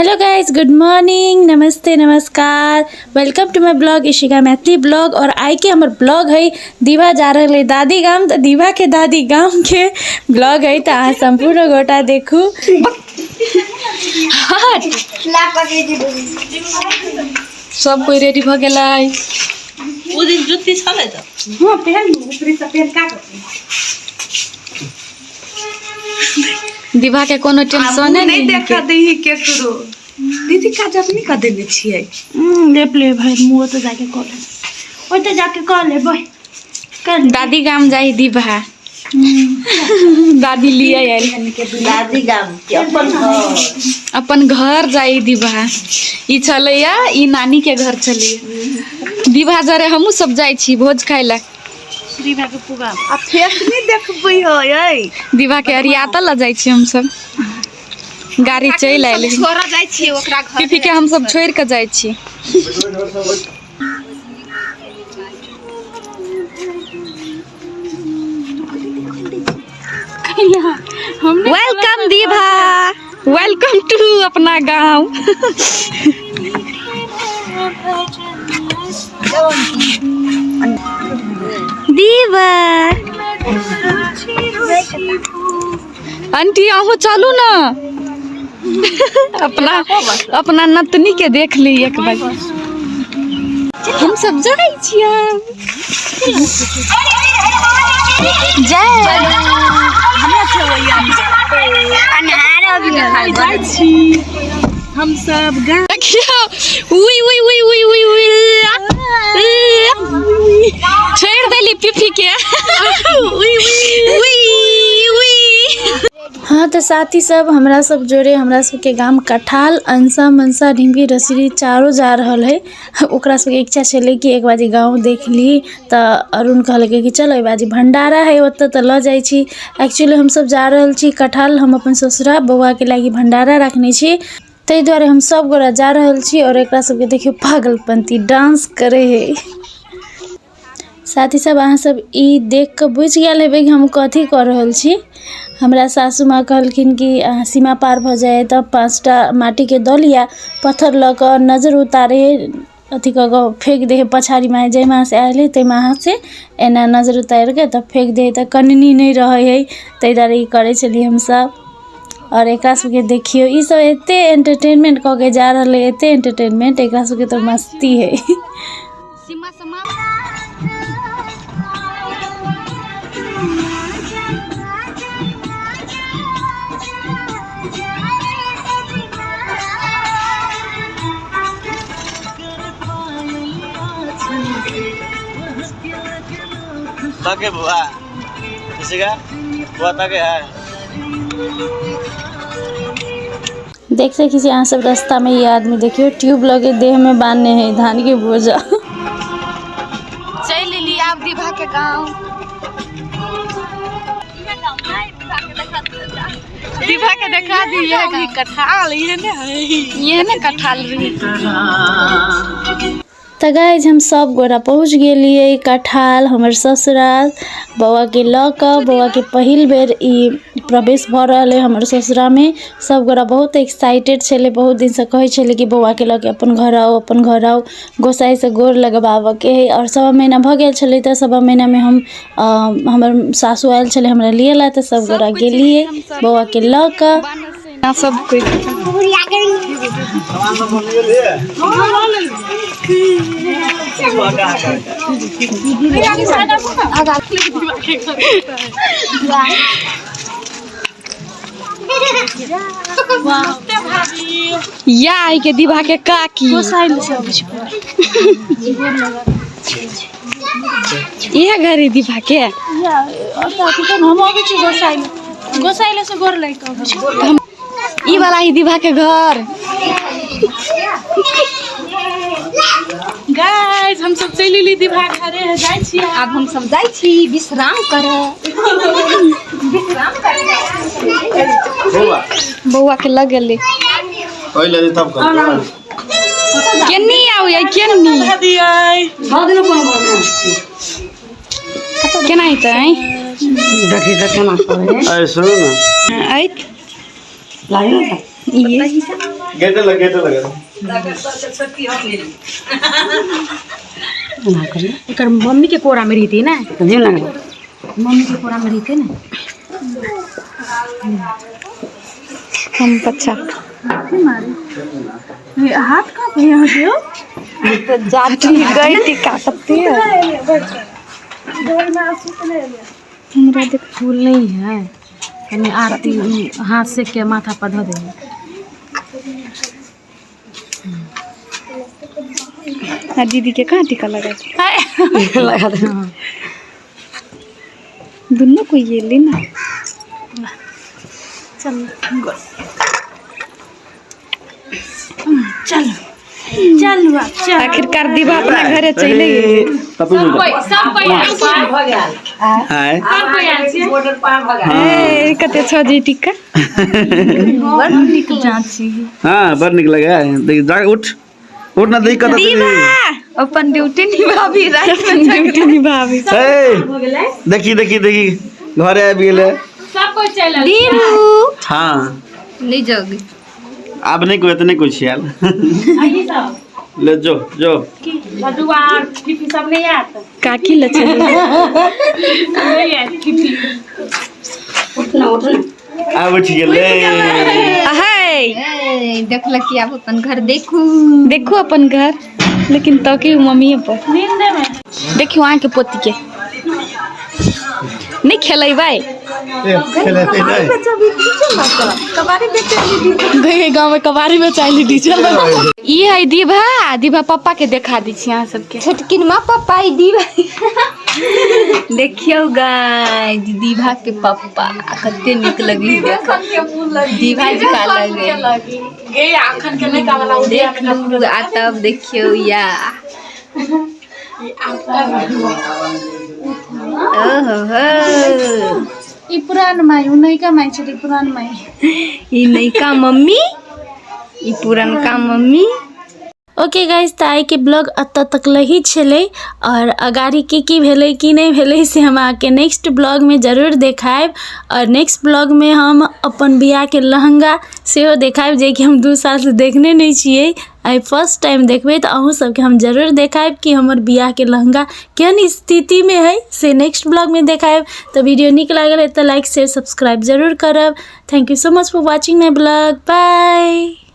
Hello guys, good morning, नमस्ते, नमस्कार। Welcome to my blog Ishika Maithili blog. और आई के हमर ब्लॉग है दीवा जा रहल है दादी गाम, तो दीवा के दादी गाम के ब्लॉग है, तो अहाँ सम्पूर्ण गोटा देखू। सब कोई रेडी भ गेलै। ओ दिन जुत्ती छलै तऽ हँ, पहन ऊपरी से पहन का करबै? दीवा के कोनो टेंशन नहीं नहीं देखा दही केकरो। दीदी काजर नहीं कर देने छियै। लेप ले भाई, मुँह तो जाके कऽ ले, ओतऽ जाके कऽ लेबै कर। दादी गाम जाई दीवा, दादी लिए आयल। दादी गाम के अपन घर। अपन घर जाई दीवा। ई छलैया, ई नानी के घर छलैया। दीवा जरे हमहूँ सब जाइ छी भोज खाइ लए। दीवा के पुगा आ फेस नहीं देखबै है। दीवा के अरियातल लऽ जाइ छी हमसब, गाड़ी चलि आयल। छोड़ा जाइ छियै ओकरा घर। पीपी के हमसब छोड़ि कऽ जाइ छी। Welcome Diva, welcome to अपना गाँव। दीवा आंटी, अहूँ चलू ना, अपना अपना नतनी के देख ली एक बार। हम सब जाइ छियै। जय जाइ छी हम सब गाँव। देखियौ, उई उई उई उई उई उई, छोड़ि देली पीपी के। उई उई उई। हाँ, तऽ साथी सब, हमरा सब जोड़े हमरा सबके गाम कठाल, अंसा, मनसा, ढिमकी, रसरी चारो जा रहल है। ओकरा सबके इच्छा छलै कि एक बाजी गाँव देख ली, तऽ अरुण कहलकै कि चल एहि बाजी भण्डारा है ओतऽ, तऽ लऽ जाइ छी। एक्चुअली हमसब जा रहल छी कठाल, हम अपन ससुरा बौआके लागि भण्डारा रखने छी, ताहि दुआरे हम सब गोरा जा रहल छी। आओर एकरा सबके देखियौ, पागलपंती डांस करै है। साथी सब, अहाँ सब ई देख कऽ बुझि गेल हेबै कि हम कथी कऽ रहल छी। हमरा सासू माँ कहलखिन कि अहाँ सीमा पार भऽ जाइ तऽ 5टा माटीके दऽ लिअ, पत्थर लऽ कऽ नजर उतारे अथी कऽ कऽ फेंक दै हइ पछाड़ीमे, जाहिमे से आयल हइ ताहिमे अहाँ से एना नजर उतारि कऽ तब फेंक दै हइ, तऽ कननी नहि रहै हइ, ताहि दुआरे ई करै छलियै हमसब। आओर एकरा सबके देखियौ, ई सब एते एंटरटेनमेंट कऽ के जा रहल हइ, एते एंटरटेनमेंट, एकरा सबके तऽ मस्ती हइ। सीमा समाप्त। ताके बुआ किसी का बुआ ताके है। देख सकै छी अहाँ सब, रास्ता में ये आदमी देखियो, ट्यूब लगे देह में बांधने है धान के बोझा। चलि एली आब दीभा के गाँव। दीभा के देखा दी ये गाँव। कठाल ये ने है। ये ने कठाल रही। तऽ गाइज, हम सब गोरा पहुँच गेलियै कठाल, हमर ससुराल, बौआके लऽ कऽ। बौआके पहिल बेर ई प्रवेश भऽ रहल अइ हमर ससुरामे। सब गोरा बहुत एक्साइटेड छलै, बहुत दिनसँ कहै छलै कि बौआके लऽ के अपन घर आउ, अपन घर आउ, गोसाइसँ गोर लगबाबऽके हइ। आओर सवा महीना भऽ गेल छलै, तऽ सवा महीनामे हम हमर सासु आयल छलै हमरा लिए लए, तऽ सब गोरा गेलियै बौआके लऽ कऽ। सब कोई सामान सब बोलिए लिए। या आई के दीभा के काकी, इहे घर है दीभा के। हम अबै छी गोसाइल, गोसाइल से गोर लागि कऽ अबै छी। ई वाला ही दीभा के घर। गाइस, हम सब चलि एली दीभा घरे, जाइ छी। आब हम सब जाइ छी विश्राम करे। बौआ। बौआ के लग गेलै। पहिले दे तब कर। केन्नी आउ या केन्नी? दियै। केना हेतै? अरे सुनू ने। आइत। ई गेटे लग, गेटे लग। एकर मम्मी के कोरा में रही ना, मम्मी के कोरा में रही ना। हम बच्चा हाथ काँप यहाँ के जाती गई टीका सकती है। हमरा देख फूल नहीं है, कनी आरती हाथ से के माथा पर धो दे। आ दीदी के कहाँ टीका लगा लगा दे। दुनू को ये ली ना। चलो चलो चलो आप चलो। आखिरकार दीवा अपना घरे चले गेल। हाय। ए, कते छो जी टीका। बड़ नीक जाँची। हाँ, बड़ निक लगे है। देख जा, उठ उठ ना, देख कत। अपन ड्यूटी निभाबी, रात में ड्यूटी निभाबी। ए, देखी देखी देखी, घरे आबि गेलै। दीबू हाँ नहीं जाओगी आब नहीं कोई, नहीं कुछ आयल। ले जो जो। काकी ले चली। आब उठ गेलै। हाय, देखलक कि आब अपन घर देखू। देखू अपन घर, लेकिन तो की मम्मी पर देखियो अहाँ के पोती के नहीं खेलेबै। गए गाँव में कबाड़ी में चाहली डीजल। ई है दीभा, दीभा पप्पा के देखा दी छी अहाँ सबके। छोटकिन माँ पप्पा ई दीभा। देखियौ गाइस, दीभा के पप्पा कते नीक लगी। दीभा जी का लगे गे आखन के नहीं कावला। देख लू आ तब देखियौ या। ओहो हो, ई पुरान माई, उ नयका माई छलै, पुरान माई। ई नयका मम्मी, ई पुरनका मम्मी। ओके गाइस, तऽ आइके ब्लॉग एतऽ तक लही छलै और अगाड़ी की भेलै की नहि भेलै से हम अहाँके नेक्स्ट ब्लॉगमे जरूर देखायब। और नेक्स्ट ब्लॉगमे हम अपन बियाहके लहंगा सेहो देखायब, जेकि हम 2 सालसँ देखने नहि छियै, आइ फर्स्ट टाइम देखबै। तऽ अहूँ सबके हम जरूर देखायब कि हमर बियाहके लहंगा केहन स्थितिमे है, से नेक्स्ट ब्लॉगमे देखायब। तऽ वीडियो नीक लागल है तऽ लाइक शेयर सब्सक्राइब जरूर करब। Thank you so much for watching my blog. Bye.